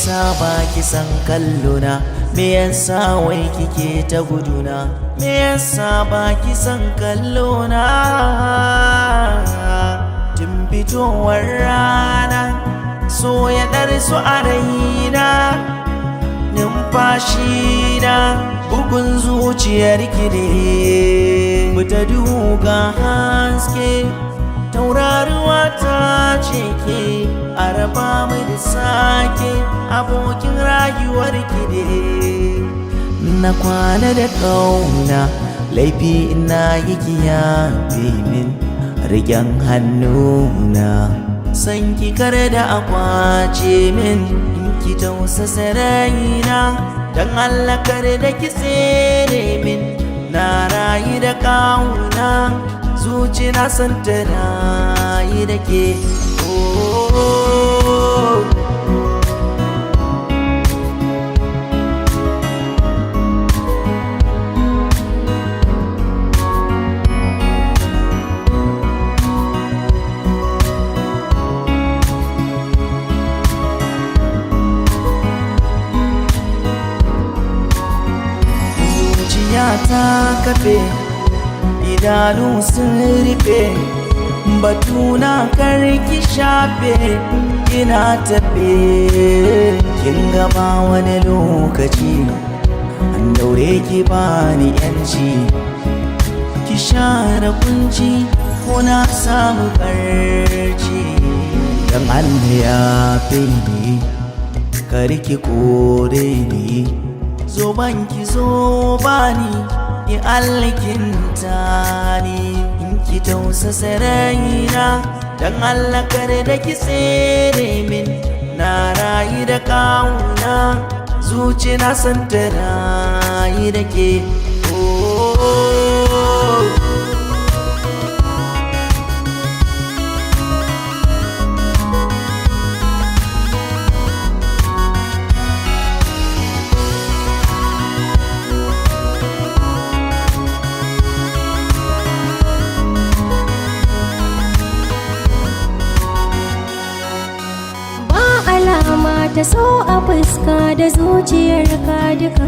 Yasa ba ki san kallona? Me yasa wai kike ta guduna? Me yasa ba ki san kallona? Tun fitowar rana so ya ɗarsu a raina, numfashi na bugun zuciyar ki ne. Mu ta duga haske, tauraruwa ta ce ke, a raba mu da sake, abokin rayuwar ki ne. Na kwana da kauna, laifi ina yi kiyafe min, rigen hannuna, san ki kar da akwace min, in ki tausasa raina, dan Allah kar da ki tsere min. Na rayu da kauna, zuci na san ta rayu da ke, oh. Zuciya ta kafe, idanu sun rufe, batuna karki shafe, ina tafe. Kin gaba wani lokaci an daure ki, bani yanci, ki share kunci ko na samu barci. Dan Allah ya fi ni, karki kore ni, zo banki, zo bani, ki alkinta ni, in ki tausasa raina, dan Allah kar da ki tsere min. Na rayu da kawuna, zuci na san ta rayu da ke, oh. Ba alama ta so a fuska da zuciyarka duka.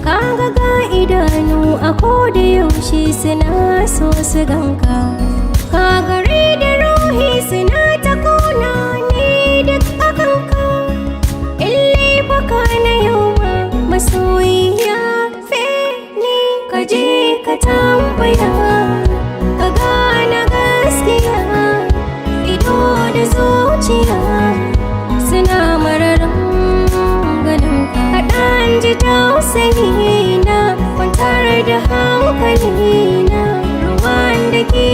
Kaga ga idanu a koda yaushe suna so su ganka. Ka gare da ruhi suna ta kona ni duk akanka. In laifuka na yau ma masoyiya fe ni, ka je ka tambaya, ka gane gaskiya. Ido da zuciya suna mararin ganin ka. Kaɗan ji tausayi na, kwantar da hankali na, ruwan da ke